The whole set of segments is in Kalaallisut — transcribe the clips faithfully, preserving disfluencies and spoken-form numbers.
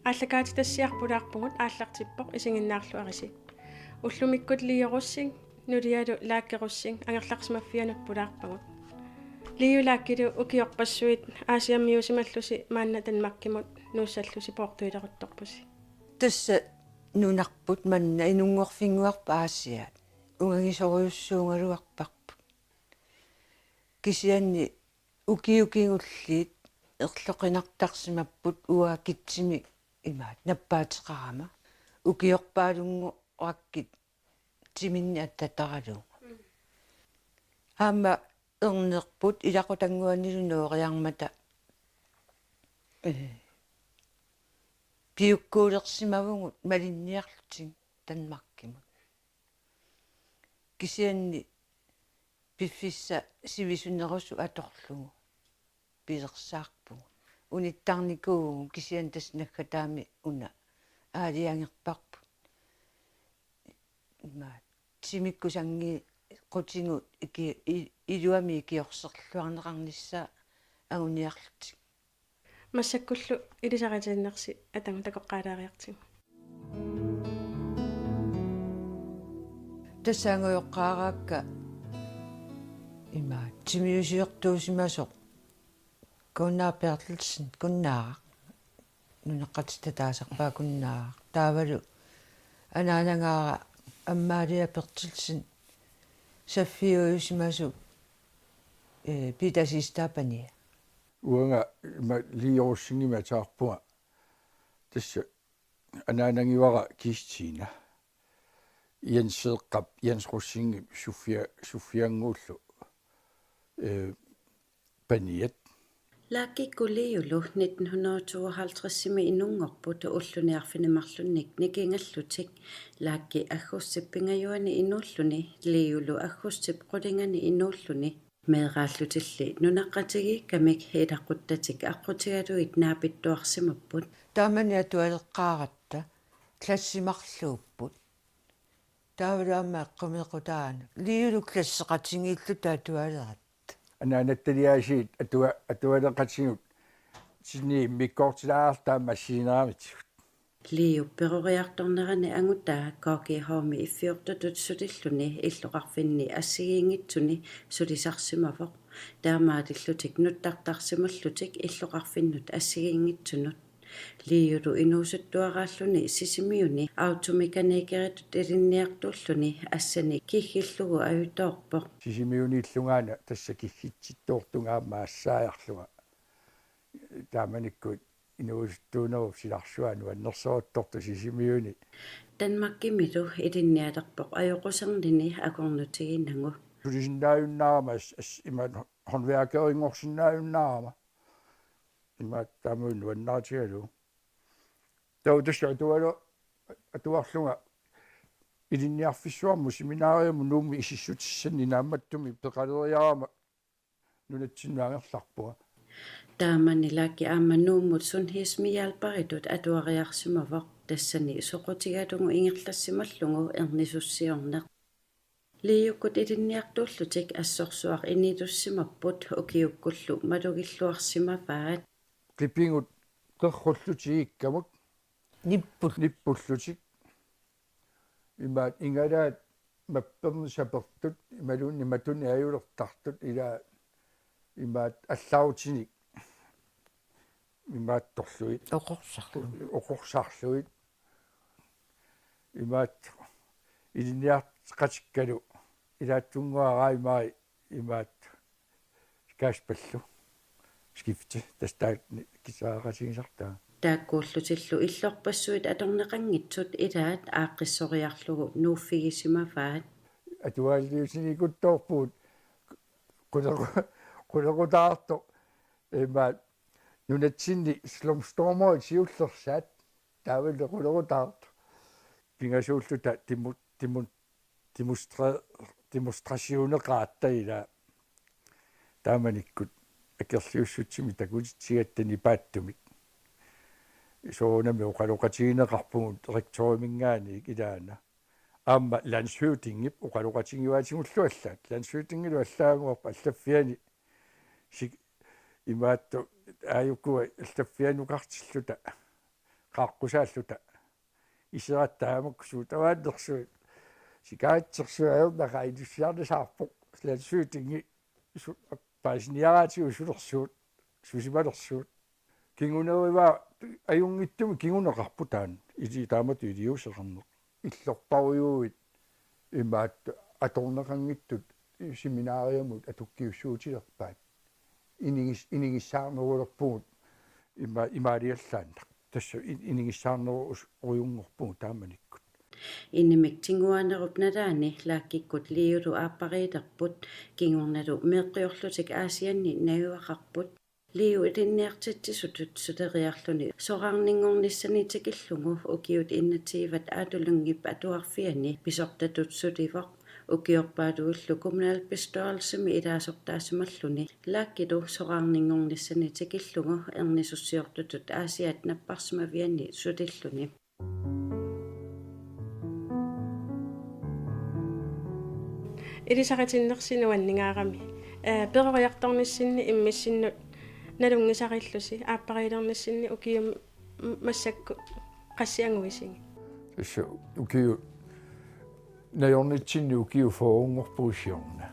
Aallakaatitassiaq pulaarpugut aallartippoq isiginnaarluarisi. Ullumikkut Leo Rosing, nulialu Laakke Rosing angerlarsimaffianut pulaarpagut. Leo Laakkilu ukiorpassuit Aasiammiusimallusi maanna Danmarkimut nuussallusi poortuileruttorpusi. Tassa nunarput manna inunngorfinnguarput Aasiaat. Ungagisorujussuugaluarparput. Kisianni ukiut kingulliit erloqinartarsimapput uanga kitsimi imaat nappaateqarama ukiorpaalunngorakkit timinni attataralugu. Aamma ernerput ilaqutannguanilu nooriarmata, ee, piukkuulersimavugut malinniarlutik Danmarkimut. Kisianni piffissaq sivisunerusut atorlugu pilersaarpugut. Unittarnikuuvugut kisianni tassa naggataami una aalajangerparput. Imaat timikkut sanngiiqqutigut iki-, i-, iluamik ikiorserluarneqarnissaa anguniarlutik. Massakkullu ilisaritiinnersi atagu takoqqaalaariartigu. Tassa angujoqqaaraakka imaat timiusiortuusimasoq Gunnar Berthelsen, Gunnar, nunaqqatitaq taasarpaa Gunnar. Taavalu anaanagaara Amalia Berthelsen, saffiujusimasoq, ee, Peter Siegstad Pania. Uanga ima Leo Rosingimik ataarpunga. Tassa anaanagivara Kiistina. Jens Seeqqap, Jens Rosingip Sofia, Sofiannguullu, ee, paniat. Laakkikku Leolu nitten hundrede og tooghalvtredsimi inunngorput ulluni arfineq-marlunnik nikingallutik. Laakki aggustip pingajuani inuulluni, Leolu aggustip qulingani inuulluni. Meeraallutilli nunaqqatigiikkamik ilaquttatik aqqutigalugit naapittuarsimapput. Taamani atualeqqaaratta klassit marluupput. Taavalu aamma eqqumeequtaanut. Leolu klasseqatigiilluta atualeratta. Anaanattaliaasiit atua-, atualeqatigut sinni immikkoortilaarluta aamma assigineqartigut. Leop peroriartornerani angutaa K G H-mi iffiortutut sulilluni illoqarfinni assigiinngitsuni sulisarsimavoq. Taamaalillutik nuttartarsimallutik illoqarfinnut assigiinngitsunut. Leolu inuusuttuaraalluni Sisimiuni automekaniikeritut ilinniartuulluni assani kiggillugu ajutoorpoq. Sisimiuniillungaana tassa kiggitsittoortunga aamma assaajarlunga. Taamanikkut inuusuttuunerup silarsuaa nuannersoruttortoq Sisimiuni. Danmarkimilu ilinnialerpoq ajoqusernini akornutiginagu. Sulisinnaajunnaarama as-, as-, ima håndværkerinngorsinnaajunnaarama. Ima taama nuannaarutigalugu. Taava tassa atualu-, atuarlunga ilinniarfissuarmut seminariamut Nuummi isissutissanni naammattumik peqaleriarama nunatsinnut angerlarpunga. Taamani Laakki aamma Nuummut sundhedshjælperitut atuariarsimavoq, tassani soqutigalugu ingerlassimallugu ernisussiorneq. Leokkut ilinniartuullutik assorsuaq initussimapput ukiukkullu malugilluarsimavaat. Qipigut qerrullutigikkamut. Nippul-. Nippullutik. Imaat igalaat mapperneq sapertut, imaluunniit matunik ajulertartut, ilaa imaat allaarutinik imaattorlugit. Oqorsarlugit. Oqorsarlugit. Imaat ilinniarteqatikkalu ilaatsunnguaq Raimari imaat Kaspallu skifte tassa taanna kisaareqatigisartaa. Taakkuullutillu illorpassuit atorneqanngitsut ilaat aaqqissoriarlugu nuuffigisimavaat. Atualliutinikuttoorpugut qulequ-, qulequtaartoq imaat nunatsinni slumstormerit siullersaat taavalu qulequtaartoq. Pingasuulluta timu-, timu-, demonstrer-, demonstrationeqaratta ilaa. Taamanikkut akerliussutsimik takutitsigatta nipaattumik. Soorunami oqaloqatigineqarpugut rektoriminngaanniit ilaana. Aamma landshøvdingip oqaloqatigiuaatigullu allaat. Landshøvdingilu allaaguarput allaffiani sik-, imaattoq aajuku allaffianukartilluta. qaaqqusaalluta. Iseratta taamak suut avaannersuit. Sikaatsersuit ajornaqaaq inussiarnisaarpoq. Sila suutingi su-, paasiniaraatigut sulersuut, susimalersuut. Kingunerivaa ajunngitsumik kinguneqarpoq taanna. Ili taamatut iliuuseqarneq. Illorparujuit imaattoq atorneqanngitsut seminariamut atukkiussuutilerpaat. Inigis-, inigissaarnerulerpugut ima-, imaaliallaannaq. Tassa i-, inigissaarneru-, us-, orujunngorpugut taamanikkut. Inimik tiguaanerup nalaani Laakikkut Liulu aappariilerput kingornalu meeqqiorlutik Aasianni najugaqarput. Liu ilinniartitsisutut suleriarluni soraarninngornissani tikillugu ukiut enogtyve aatulunngip atuarfiani pisortatut sulivoq. Ukiorpaaluillu kommunalbestyrelsimi ilaasortaasimalluni Laakilu soraarninngornissani tikillugu ernisussiortutut Aasiaat napparsimaviani sulilluni. Ilisaritinnersi nuanningaarami. Ee, peroriartornissinni immissinnut nalunngisarillusi aappariilernissinni ukiut m-, massakkut qassit anguisigit? Tassa ukiut najornitsinni ukiut fyrrenngorput siorna.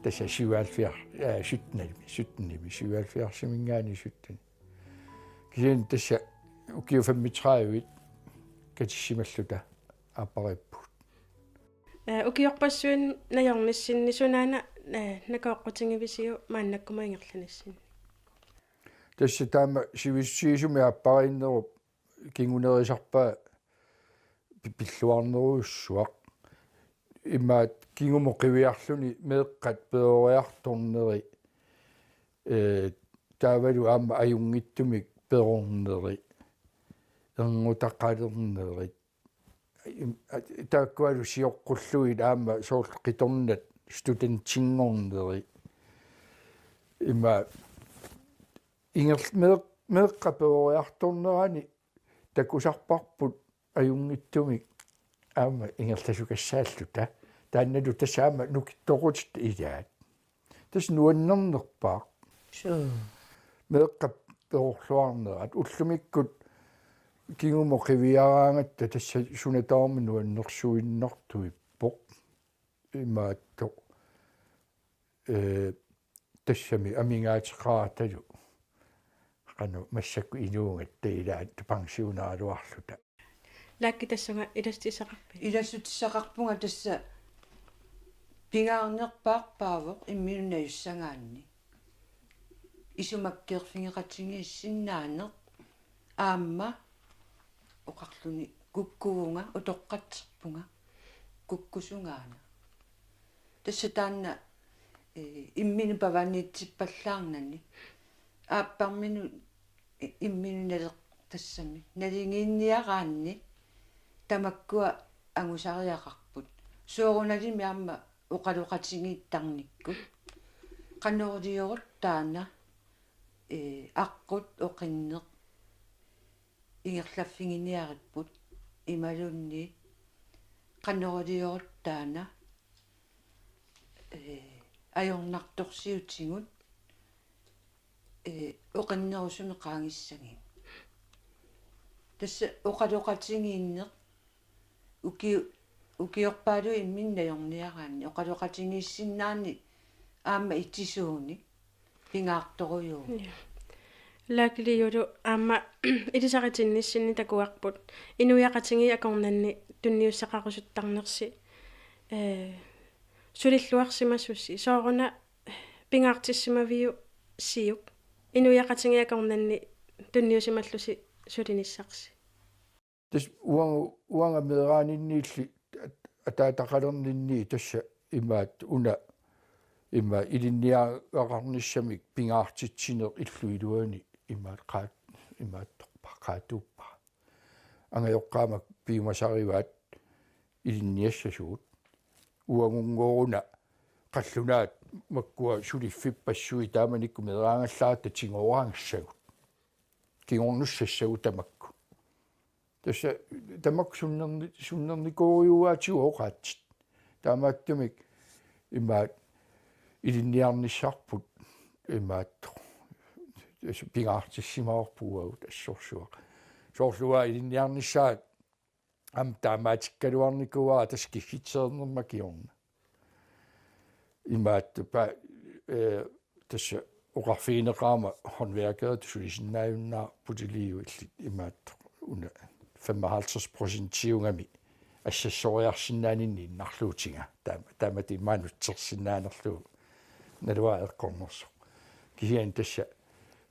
Tassa syvoghalvfjerds, ja, syttenimi, syttenimi, syvoghalvfjerdsiminngaanniit sytten. Kisianni tassa ukiut femogtredive katissimalluta aappariippugut. Ee, ukiorpassuit najornissinni sunaana, ee, nakooqqutigivisiuk maannakkut ingerlanissinni? Tassa taama sivisutigisumik aappariinnerup kingunerisarpaa pi-, pilluarnerujussuaq. Imaat kingumut qiviarluni meeqqat peroriartorneri, ee, taavalu aamma ajunngitsumik perorneri, erngutaqalerneri. Im-, a-, taakkualu sioqqullugit aamma soorlu qitornat studentinngorneri. Ima inger-, meeq-, meeqqat peroriartornerani takusarparput ajunngitsumik aamma ingerlasukassaalluta. Taannalu tassa aamma nukittoqutitta ilaat. Tassa nuannernerpaaq. Suu. Meeqqat perorluarnerat ullumikkut kingumut qiviaraangatta tassa suna tamarmi nuannersuinnartuippoq. Imaattoq. Ee, tassami amigaateqaratalu. Qanoq massakkut inuugatta ilaat pensioneraluarluta. Laakki tassunga ilassutissaqarpit? Ilassutissaqarpunga tassa pingaarnerpaarpaavoq imminut najussagaanni. Isumakkeerfigeqatigiissinnaaneq aamma oqarluni kukkuvunga utoqqatserpunga kukkusugaana. Tassa taanna, ee, imminut pavaniitsippallaarnani. Aapparminut i-, imminut naleq-, tassami. Naligiinniaraanni tamakkua angusariaqarput. Soorunalimi aamma oqaloqatigiittarnikkut. Qanoq ilioruk taanna, ee, aqqut oqinneq ingerlaffiginiaripput imaluunniit qanoq ilioruk taanna, ee, ajornartorsiutigut, ee, oqinnerusumik qaangissagigut. Tassa oqaloqatigiinneq uki-, ukiorpaaluit imminut najorniaraanni oqaloqatigiissinnaaneq aamma itisuunik pingaartorujuuvoq. Ja. Laakiliulu aamma ilisaritinnissinni takuarput inuiaqatigiit akornanni tunniussaqarusuttarnersi, ee, sulilluarsimasusi, sooruna pingaartissimaviuk siuk inuiaqatigiit akornanni tunniusimallusi sulinissarsi? Tassa uanga, uanga meeraaninniilli at-, ataataqalerninni tassa imaat una imaat ilinniagaqarnissamik pingaartitsineq illup iluani imaat qaat-, imaattorpa-, qaatuuppara. Angajoqqaamak piumasarivaat ilinniassasugut. Uagunngoruna qallunaat makkua suliffippassuit taamanikkut meeraagallaaratta tigooraangassagut. Kingornussassagut tamakku. Tassa tamakku sunnerni-, sunnernikooriuaatigut oqaatsit. Taamaattumik imaat ilinniarnissarput imaattoq. Tassa pingaartissimavarput uagut assorsuaq. Soorlu uanga ilinniarnissaa aamma taamaatikkaluarnikuuara tassa kiggitseernerma kingorna. Imaattupa, eh, tassa oqarfigineqarama håndværkeritut sulisinnaajunnaarputit Liu, illit imaattoq una femoghalvtreds procentiugami assassoriarsinnaaninni innarluutiga. Taama, taamatut imaanut tersinnaanerlugu naluara eqqornersoq. Kisianni tassa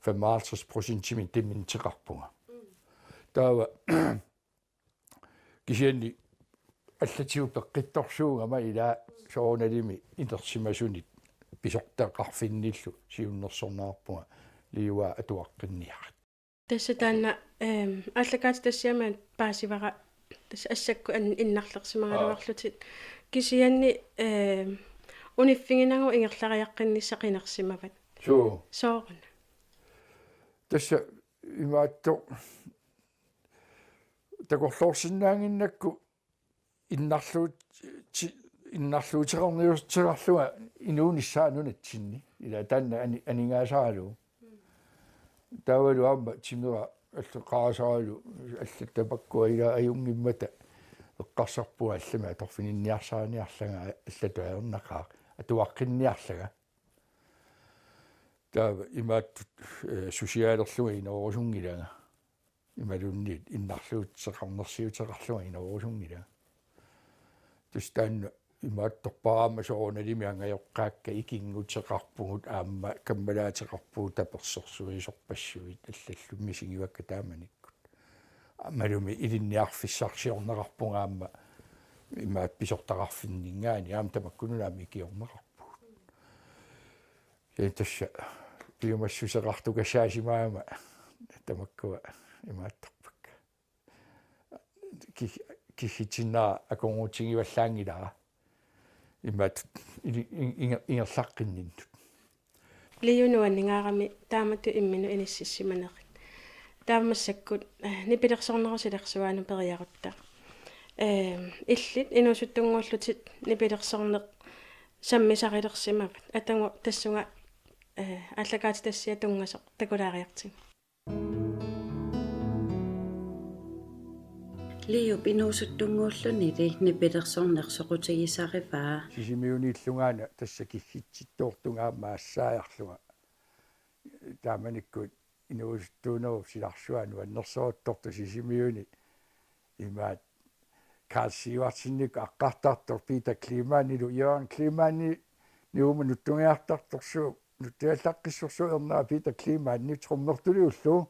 femoghalvtreds procentimik dementeqarpunga. Taava kisianni allatigut peqqittorsuugama ilaa soorunalimi inersimasunit pisortaqarfinnillu siunnersorneqarpunga Liua atuaqqinniarit. Tassa taanna, ehm, aallakaatitassiami paasivara tassa assakkut an-, innarlersimagaluarlutit. Kisianni, ehm, uniffiginagu ingerlariaqqinnissaq qinersimavat. Suu. Sooruna? Tassa imaattoq takorloorsinnaannginnakku innarluut-, ti-, innarluuteqarniussuteqarlunga inuunissaq nunatsinni. Ila taanna ani-, aningaasaralugu. Taavalu aamma timera alleqaasaralu allat tamakkua ila ajunngimmata eqqarsarpunga allamik atorfininniarsariniarlanga allatut ajornaqaaq atuaqqinniarlanga. Taava imaattut, eh, susiaalerlunga inoorusunngilanga. Imaluunniit innarluuteqarnersiuteqarlunga inoorusunngilanga. Tassa taanna imaattorpara aamma soorunalimi angajoqqaakka ikinnguteqarpugut aamma kammalaateqarpugut tapersersuisorpassuit allallu misigivakka taamanikkut. Aammalumi ilinniarfissarsiorneqarpunga aamma imaattoq pisortaqarfinninngaanniit aamma tamakkununnga aamma ikiorneqarpugut. Kisianni tassa piumassuseqartukassaasimagama tamakkua imaattorpakka. Ki-, kiggitsinnera akornutigivallaanngilara. Imaattoq ili-, in-, inger-, ingerlaqqinninnut. Liu, nuanningaarami taamatut imminut inississimanerit. Taava massakkut, eh, nipilersornerup silarsuaanut periarutta. Ehm, illit inuusuttunnguullutit nipilersorneq sammisarilersimavat. Atagu tassunga, eh, aallakaatitassiap tunngasoq takulaariartigu. Liup inuusuttunnguullunili nipilersorneq soqutigisarivaa. Sisimiuniillungaana tassa kiggitsittoortunga aamma assaajarlunga. Taamanikkut inuusuttuunerup silarsuaa nuannersoruttortoq Sisimiuni imaattoq Karl Sivertsenip aqqartartoq Peter Kleemannilu, Jørgen Kleemanni, Nuummi nutsungiartartorsuup, nutsungiallaqqissorsuup ernera Peter Kleemanni trommertuliullu.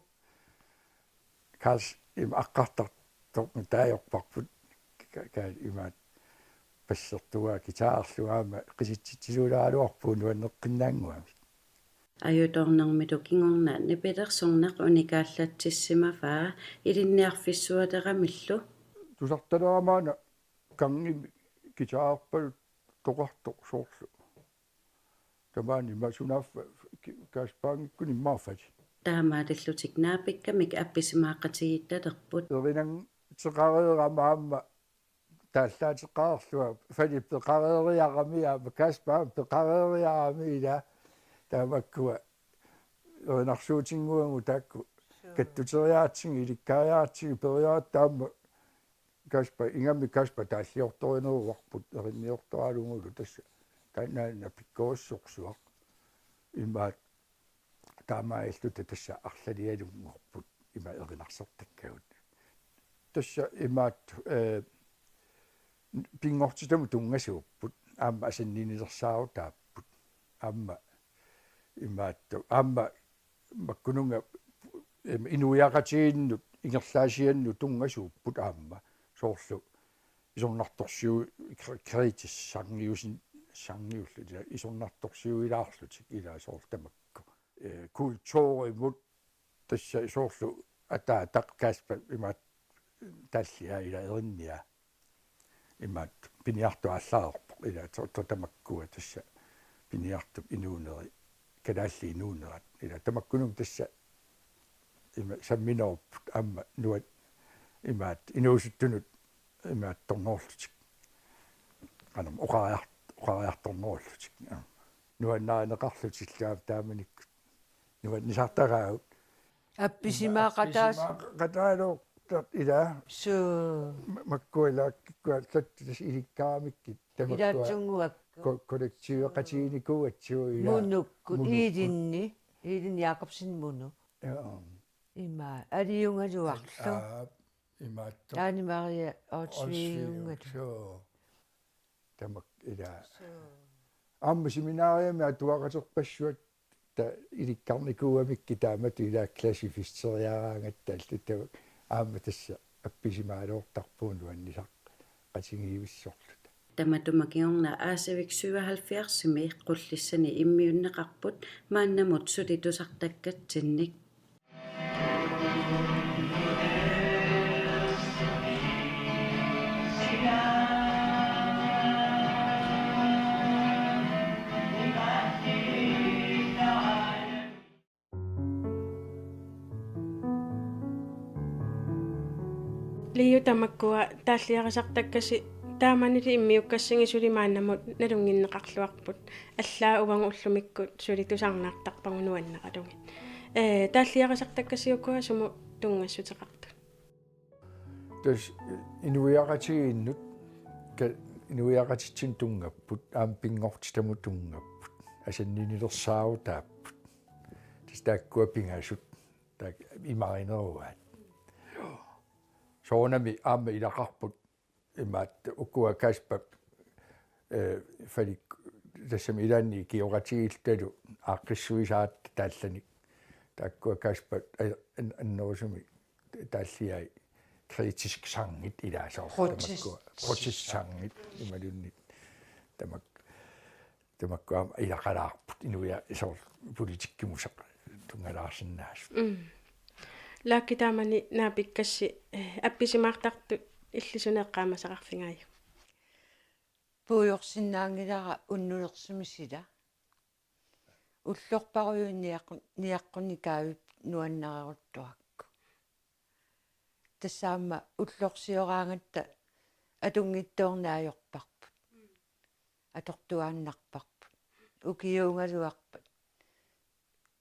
Karl ima aqqartartoq taajorparput ka-, ka-, imaattoq passertugaa guitarerlugu aamma qisitsitsisuulaaraluarpugut nuanneqqinnaannguamik. Ajutoornermilu kingorna nipilersorneq unikaallatsissimavaa ilinniarfissualeramillu. Tusartalerama una gangimi guitarerpaluttoqartoq soorlu. Tamaani ima sunaaffa ki-, Kaspaangikkuni immaqa fali. Taamaalillutik naapikkamik appisimaaqatigiittalerput. Erinanngitseqareerama aamma taallaateqareerlunga, fali peqareeriarami aamma Kaspaamik peqareeriarami ila tamakkua erinarsuutinnguagut taakku. Suu. Kattuteriaratsigit, ilikkariaratsigit, periaratta aamma Kaspa, ingammik Kaspa taalliortorineruarput erinniortoralugulu tassa. Taannaana pikkorissorsuaq. Imaattoq taamaalilluta tassa arlalialunngorput ima erinarsortakkagut. Tassa imaattoq, eh, pinngortitamut tunngasuupput, aamma asanniilersaarutaapput. Aamma imaattoq, aamma makkununnga, em, inuiaqatigiinnut ingerlaasiannut tunngasuupput aamma. Soorlu isornartorsiu-, kri-, kriitissanngiusin-, sanngiullutik, ila isornartorsiuilaarlutik, ila soorlu tamakku. Eh, kulturimut tassa soorlu ataataq Kaspa imaattoq taalliaa ila erinniaa. Imaattoq piniartut aallareerpoq ila to-, to-, tamakkua tassa piniartup inuuneri, kalaallit inuunerat ila tamakkununnga tassa ima samminerupput aamma nuat imaattoq inuusuttunut imaattornerullutik. Qanoq oqariar-, oqariartornerullutik. Nuannarineqarlutillu aamma taamanikkut nuannisartagaagut. Appisimaaqataas-, appisimaaqataalortaq ilaa. Suu. Ma-, makkua ilaa kikkua tassa ilikkaramikkit tamakkua. Ilaatsunnguakku. Ko-, kollektiveqatiginikuugatsigu ilaa. Munukkut, munukkut. Iilinni, Iilin Jakobsen Munu. Joo. Ima, aliugaluarlu. Aa, imaattoq. Ane Marie Olsvig. Olsvig, joo. Tamakku ilaa. Suu. Aamma seminariami atuaqaterpassuit ta-, ilikkarnikuugamikkit taamatut ilaa klassificeriaraangatta allatut aamma tassa appisimaaloortarpugut nuannisaqqatigiivissorluta. Tamatuma kingorna Aasavik syvoghalvfjerdsimi Qullissani immiunneqarput maannamut suli tusartakkatsinnik. Liu, tamakkua taalliarisartakkasi taamanili immiukkassigit suli maannamut nalunnginneqarluarput, allaat uagut ullumikkut suli tusarnaartarpagut nuanneralugit. Ee, taalliarisartakkasi ukua sumut tunngassuteqartut? Tassa inuiaqatigiinnut, ka-, inuiaqatitsinnut tunngapput, aamma pinngortitamut tunngapput, asanninnilersaarutaapput. Tassa taakkua pingasut, taakku imarineruaat. Soorunami aamma ilaqarput, imaattoq ukua Kaspap, eh, Falik, tassami ilaanni ikioqatigiillutalu aaqqissuisaat taallanik. Taakkua Kaspa, eh, an-, annerusumik taalliai kritisk sangit ilaa soorlu. Protest. Tamakkua. Protest sangit imaluunniit tamak-, tamakku aamma ilaqalaarput inuiaat soorlu politikkimusaq tunngalaarsinnaasut. Mm. Laakki, taamani naapikkassi, eh, appisimaartartut illit suna eqqaamasaqarfigaajuk? Puigorsinnaanngilara unnulersumi sila. Ullorparujuit niaqqu-, niaqqunikaavit nuannareruttuakku. Tassa aamma ullorsioraangatta atunngitsoorneq ajorparput. Atortuaannarparput. Ukiuugaluarpat.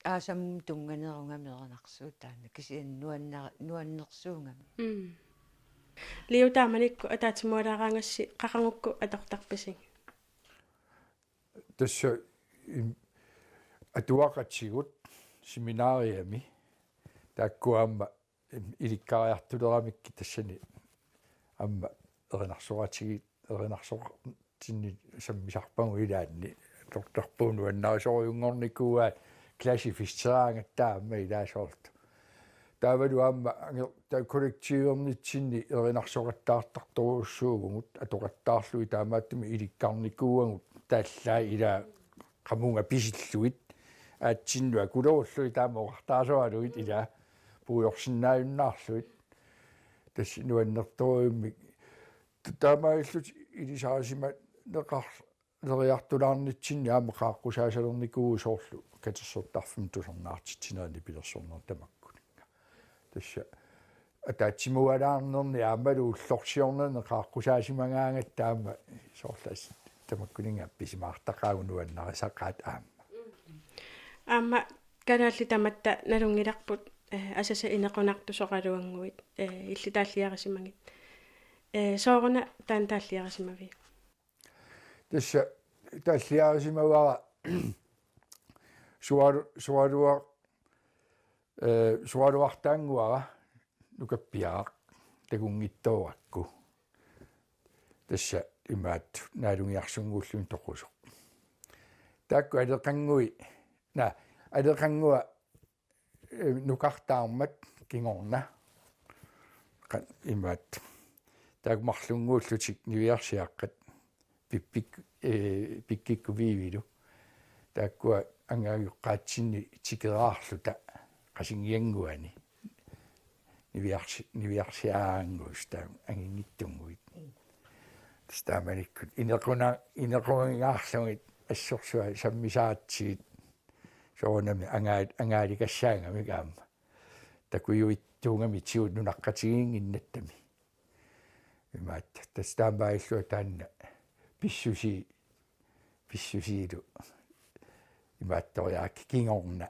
Aasamut tunnganerugami erinarsuutaanna kisianni nuanna-, nuannersuugami. Mm. Liu, taamanikkut ataatsimoolaaraangassi qaqugukku atortarpisigit? Tassa im-, atuaqatigut seminariami taakku aamma im-, ilikkariartuleramikkit tassani aamma erinarsoqatigiit, erinarsoqartinni sammisarpagut ilaanni atortarpugut nuannarisorujunngornikuuaat klassificeraangatta aamma ilaa soorlu. Taavalu aamma ange-, ta-, kollektivernitsinni erinarsoqattaartartorujussuuvugut atoqattaarlugit taamaattumik ilikkarnikuuagut taallaat ilaa qamunga pisillugit aatsinnut akulerullugit taama oqartarisoralugit ilaa puigorsinnaajunnaarlugit. Tassa nuannertorujummik ta-, taamaalillutik ilisarisimaneqar-, neriartulaarnitsinni aamma qaaqqusaasalernikuuvugut soorlu katersortarfimmut tusarnaartitsinerit nipilersornerit tamakkuninnga. Tassa ataatsimoolaarnerni aammalu ullorsiornerni qaaqqusaasimagaangatta aamma soorlu as-, tamakkuninnga appisimaartaqaagut nuannarisaqaat aamma. Aamma kalaallit tamatta nalunngilarput, eh, asasat inequnartut soraluannguit, eh, illit taalliarisimagit. Eh, sooruna taanna taalliarisimaviuk? Tassa taalliarisimavara sualu-, sualuar-, eh, sualuartaannguara nukappiaraq takunngitsoorakku. Tassa imaattoq naalungiarsunnguulluni toqusoq. Taakku aleqanngui-, naa, aleqanngua eh, nukartaarmat kingorna. Qa-, imaattoq. Taakku marlunnguullutik niviarsiaqqat pippik-, eh, pikkikkut Vivilu. Taakkua angaajoqqaatsinni tikeraarluta Qasigiannguani. Niviarsi-, niviarsiaannguit taama anginngitsunnguit. Tassa taamanikkut inequna-, inequngaarlugit assorsuaq sammisaratsigit. Soorunami angaa-, angaalikassaangamik aamma. Takujuitsuugami tigut nunaqqatigiinnginnattami. Imaattoq, tassa taamaalillunga taanna pissusii-, pissusiilu imaattoriarakku kingorna.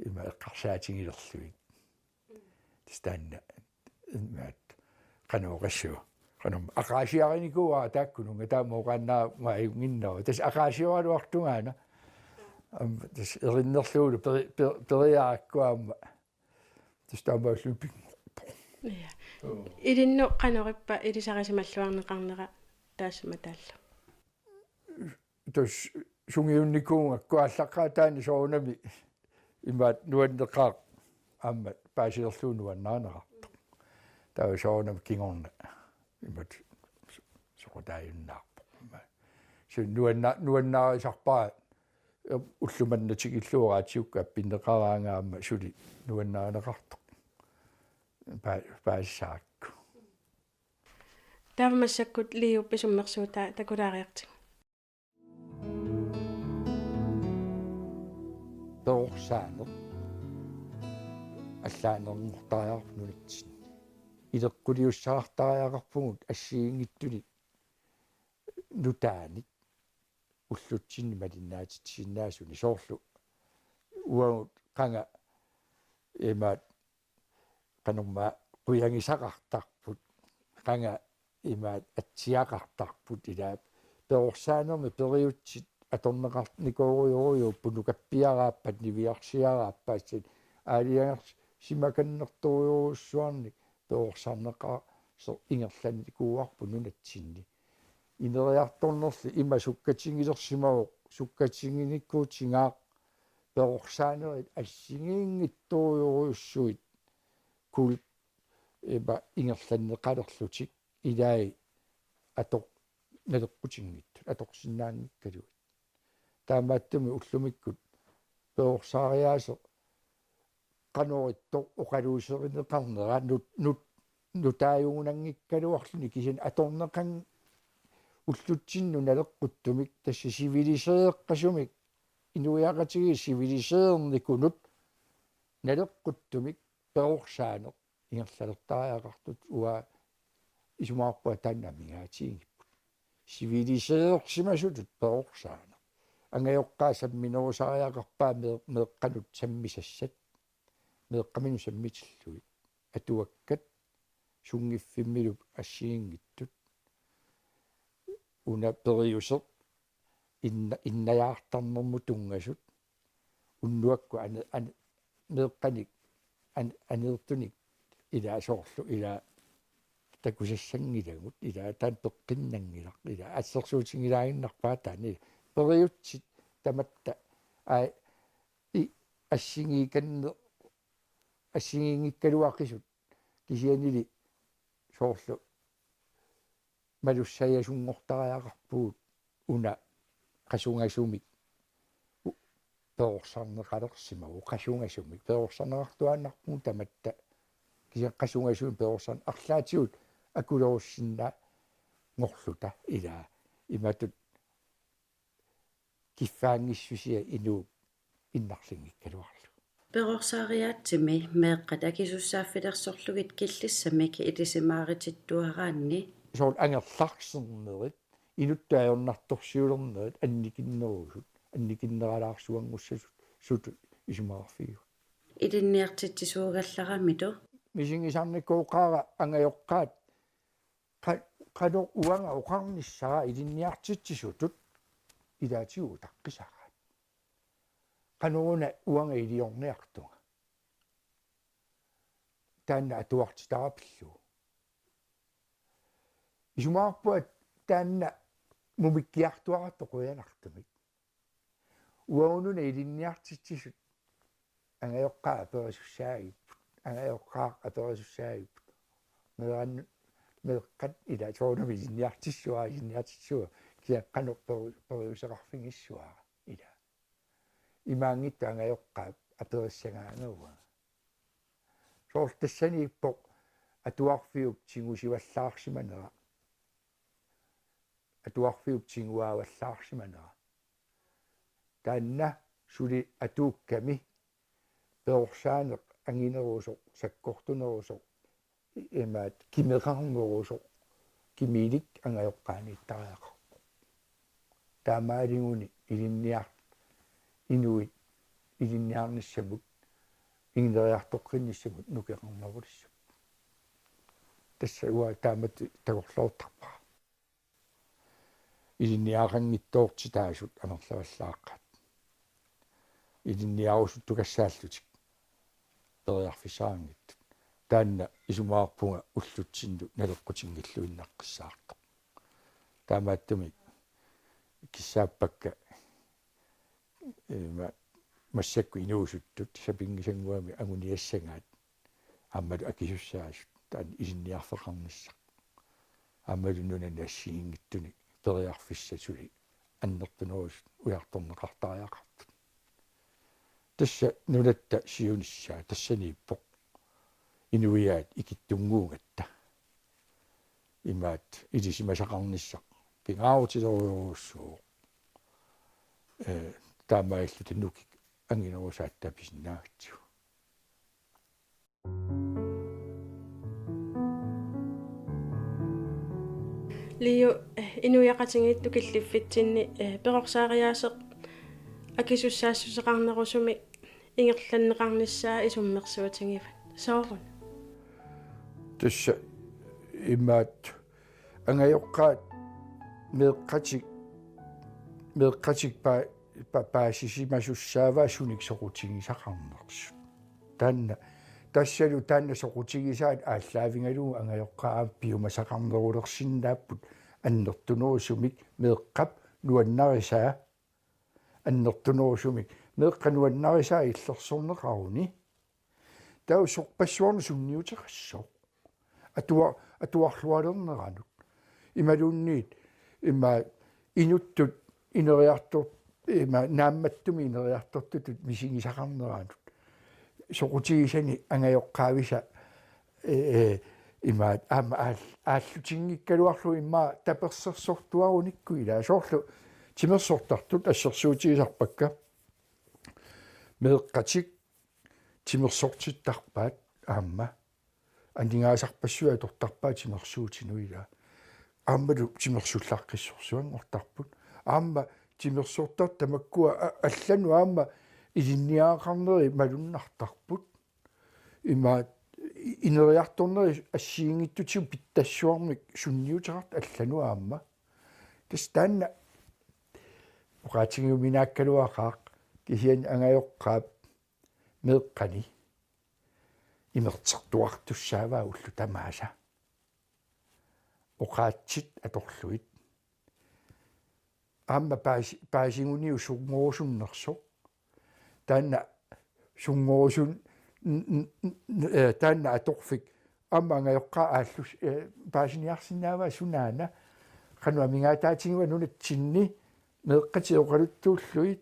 ima eqqarsaatigilerlugit. Tassa taanna imaat qanoq oqassaanga. Qanoq aqaasiarinikuuara taakkununnga taama oqaannarama ajunnginnera. Tassa aqaasioraluartungaana. Aamma tassa erinnerlugulu peri-, per-, periarakku aamma. Tassa taamaallugu pinngorpoq. Ja. Ilinnut qanoq ippa ilisarisimalluarneqarnera taassuma taallu? Tassa sungiunnikuugakku aallaqqaataani soorunami imaat nuanneqaaq aamma paasilerlugu nuannarineqartoq. Taava soorunami kingorna imaat soqutaajunnaarpoq. Suli nuanna-, nuannarisarpara ullumanna tikillugu raatiukkut appinneqaraangat aamma suli nuannarineqartoq. Pa-, paasisarakku. Taava massakkut Liup isummersuutaa takulaariartigu. Perorsaaneq allaanerunngortariaqarpoq nunatsinni. Ileqquliussaqartariaqarpugut assigiinngitsunik nutaanik ullutsinni malinnaatitsisinnaasunik soorlu uagut qanga imaat qanormaa qujagisaqartarput, qanga imaat atsiaqartarput ilaa perorsaanermi periutsit atorneqarnikoorujussuupput nukappiaraappat niviarsiaraappat aalajangersimakannertorujussuarnik perorsarneqartoq ingerlannikuuarput nunatsinni. Ineriartornerli ima sukkatigilersimavoq, sukkatiginikuutigaaq perorsaanerit assigiinngitsorujussuit kul-, ima ingerlanneqalerlutik ilai atoq-, naleqqutinngitsut, atorsinnaanngikkaluit. Taamaattumik ullumikkut perorsariaaseq qanoq ittoq oqaluuserineqarnera nut-, nut-, nutaajugunanngikkaluarluni kisianni atorneqanngilaq ullutsinnut naleqquttumik tassa civilisereqqasumik inuiaqatigiit civiliseernikunut naleqquttumik perorsaaneq ingerlalertariaqartut uanga isumaqarpunga taanna amigaatigigipput. Civiliseersimasutut perorsaaneq. Angajoqqaat samminerusariaqarpaat mee-, meeqqanut sammisassat. Meeqqaminut sammitillugit. Atuakkat sunngiffimmilu assigiinngitsut. Una periuseq inna-, innajaartarnermut tunngasut. Unnuakkut ane-, ane-, meeqqanik an-, aneertunik ilaa soorlu ilaa takusassanngilagut ilaa taanna peqqinnanngilaq ilaa assersuutigilaannarpaa taanna ilaa. Periutsit tamatta aa i assigiikanne-, assigiinngikkaluaqisut kisiannili soorlu malussajasunngortariaqarpugut una qasungasumik u-, perorsarneqalersimavoq qasungasumik perorsarneqartuaannarpugut tamatta kisianni qasungasumik perorsarn-, arlaatigut akulerussinnaanngorluta ilaa imatut kiffaanngissusia inuup innarlinngikkaluarlugu. Perorsariaatsimi meeqqat akisussaaffilersorlugit killissamik ilisimaaritittuaraanni. Soorlu angerlarsimanerit inuttut ajornartorsiulernerit annikinnerusut, annikinneralaarsuanngussasut sutut isumaqarfigiuk. Ilinniartitsisuugallaramilu. Misigisarnikooqaara angajoqqaat qa-, qanoq uanga oqarnissara ilinniartitsisutut ilaatigut utaqqisaraat. Qanoruna uanga iliorniartunga. Taanna atuartitara pillugu. Isumaqarpunga taanna mumikkiartuarartoq qujanartumik. Uagununa ilinniartitsisut angajoqqaat aperisussaagipput, angajoqqaat aperisussaagipput. Meerannut meeqqat ilaa soorunami ilinniartissavara, ilinniartissavara, kisianni qanoq peru-, periuseqarfigissavara ilaa. Imaanngitsoq angajoqqaat aperissagaangavunga. Soorlu tassaniippoq atuarfiup tigusivallaarsimanera. Atuarfiup tiguaavallaarsimanera. Taanna suli atuukkami perorsaaneq anginerusoq, sakkortunerusoq, imaat kimeqarnerusoq, kimiilik angajoqqaaniittariaqarpoq. Taamaalilluni ilinniar-, inuit, ilinniarnissamut, ineriartoqqinnissamut nukeqarnerulissamut. Tassa uanga taamatut takorloortarpara. Ilinniaqanngitsoortitaasut amerlavallaaqqat. Ilinniarusuttukassaallutik periarfissaqanngitsut. Taanna isumaqarpunga ullutsinnut naleqqutinngilluinnaqqissaartoq. Taamaattumik kissaappakka ima massakkut inuusuttut sapinngisannguamik anguniassagaat aammalu akisussaasut taanna ilinniarfeqarnissaq. Aammalu nunani assigiinngitsunik periarfissaq suli annertunerusut ujartorneqartariaqartut. Tassa nunatta siunissaa tassaniippoq inuiaat ikittunnguugatta. Imaat ilisimasaqarnissaq pingaarutilerujorujussuuvoq. Ee, taamaalilluta nukik anginerusaat tapisinnaagatsigu. Liu, eh, inuiaqatigiittut killiffitsinni, eh, perorsaariaaseq akisussaassuseqarnerusumik ingerlanneqarnissaa isummersuutigivat. Sooruna? Tassa imaat angajoqqaat meeqqatik, meeqqatik pa-, pa-, paasisimasussaavaat sunik soqutigisaqarnersut. Taanna, tassalu taanna soqutigisaat aallaavigalugu angajoqqaat piumasaqarnerulersinnaapput annertunerusumik meeqqap nuannarisaa, annertunerusumik meeqqap nuannarisaa illersorneqaruni. Taava sorpassuarnut sunniuteqassaaq. Atua-, atuarlualerneranut. Imaluunniit, ima inuttut ineriartor-, ima naammattumik ineriartortutut misigisaqarneranut. Soqutigisani angajoqqaavisa, ee, ee, imaat aamma aal-, aallutinngikkaluarlugu immaqa tapersersortuarunikku ilaa. Soorlu timersortartut assersuutigisarpakka. Meeqqatik timersortittarpaat aamma. Aningaasarpassuit atortarpaat timersuutinut ilaa. Aammalu timersullaqqissorsuanngortarput. Aamma timersortartut tamakkua a-, allanut aamma ilinniagaqarneri malunnartarput. Imaat i-, ineriartorneri assigiinngitsutigut pitsassuarmik sunniuteqartut allanut aamma. Tassa taanna oqaatigiuminaakkaluaqaaq kisianni angajoqqaap meeqqani imertertuartussaavaa ullut tamaasa. Oqaatsit atorlugit. Aamma paasi-, paasiguniuk sunngorusunnersoq. Taanna sunngorusun-, n-, n-, n-, ee, taanna atorfik. Aamma angajoqqaat aallus-, ee, paasiniarsinnaavaa sunaana. Qanoq amigaataatigiva nunatsinni meeqqatik oqaluttuullugit.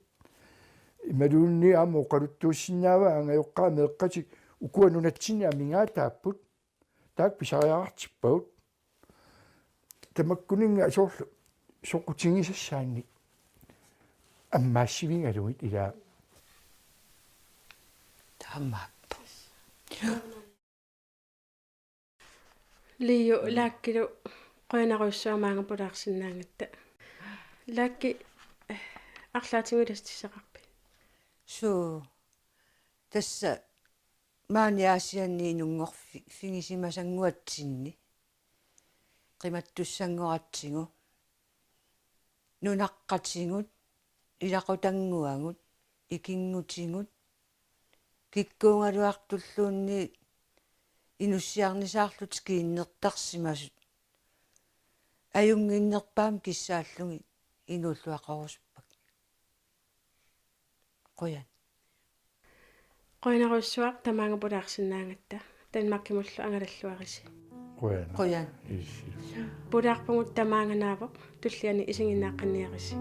Imaluunniit aamma oqaluttuussinnaavaa angajoqqaat meeqqatik ukua nunatsinni amigaataapput. Taakku pisariaqartippagut. Tamakkuninnga soorlu soqutigisassaannik ammaassivigalugit ilaa. Taamaappoq. Liu, Laakkilu qujanarujussuaq maanga pulaarsinnaagatta. Laakki, eh, arlaatigut ilaasortissaqarpit? Suu. Tassa maani Aasianni inunngorfi-, figisimasannguatsinni, qimattussanngoratsigu, nunaqqatigut, ilaqutannguagut, ikinngutigut, kikkuugaluartulluunniit inussiarnisaarlutik kiinnertarsimasut ajunnginnerpaamik kissaallugit inuulluaqarusuppakka. Qujan. Qujanarujussuaq tamaanga pulaarsinnaagatta. Danmarkimullu angalalluarisi. Qujan. Qujan. Iissi. Pulaarpugut tamaanga naavoq, tulliani isiginnaaqqinniarisi.